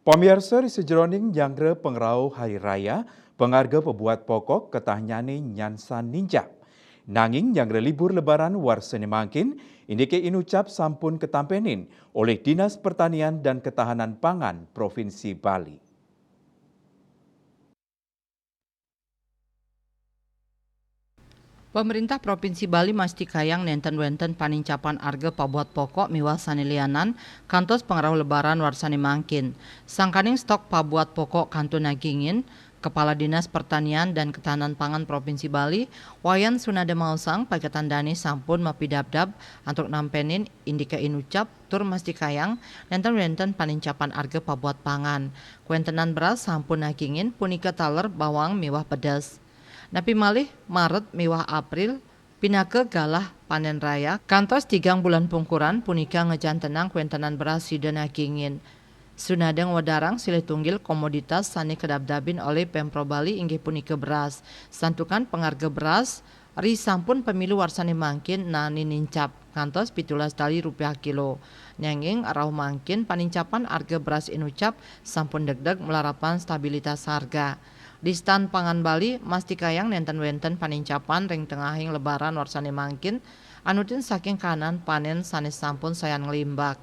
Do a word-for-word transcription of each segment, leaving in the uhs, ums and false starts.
Pamiarsa, ri sajeroning nyanggra pangrauh Hari Raya, pangarga pabuat pokok ketahnnyane nyansan nincap. Nanging nyanggra libur Lebaran warsane mangkin, indike inucap sampun katampenin olih Dinas Pertanian dan Ketahanan Pangan Provinsi Bali. Pemerintah Provinsi Bali mastikayang nenten wenten panincapan arga pabuat pokok miwah sane lianan kantos pangrauh Lebaran warsane mangkin. Sangkaning stok pabuat pokok kantun nagingin, Kepala Dinas Pertanian dan Ketahanan Pangan Provinsi Bali, Wayan Sunada maosang, paiketan dane sampun mapidabdab antuk nampenin indike inucap tur mastikayang nenten wenten panincapan arga pabuat pangan. Kuentenan beras sampun nagingin, punika taler, bawang miwah pedes. Napi malih Maret miwah April pinaka galah panen raya, kantos tigang bulan pungkuran punika ngejantenang kuentenan beras sida nagingin. Sunada ngwedarang silih tunggil komoditas sane kadabdabin olih Pemprov Bali inggih punika beras. Santukan pangarga beras ri sampun pamilu warsane mangkin nani nincap kantos pitulas tali rupiah kilo. Nanging rauh mangkin panincapan arga beras inucap sampun degdeg malarapan stabilitas harga. Distan Pangan Bali mastikayang nenten wenten panincapan ring tengahing Lebaran warsane mangkin, anutin saking kahanan panen sane sampun sayan nglimbak.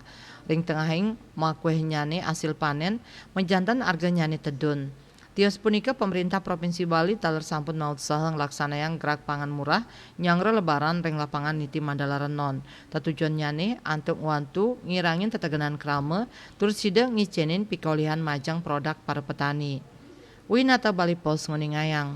Ring tengahing makuehnyane asil panen, majanten arganyane tedun. Tios punika, Pemerintah Provinsi Bali taler sampun mautsaha nglaksanayang gerak pangan murah nyanggra Lebaran ring lapangan Niti Mandala Renon. Tetujonnyane antuk ngwantu ngirangin tetegenan krama, tur sida ngicenin pikolihan majeng produk para petani. Winata Bali Post nguningayang.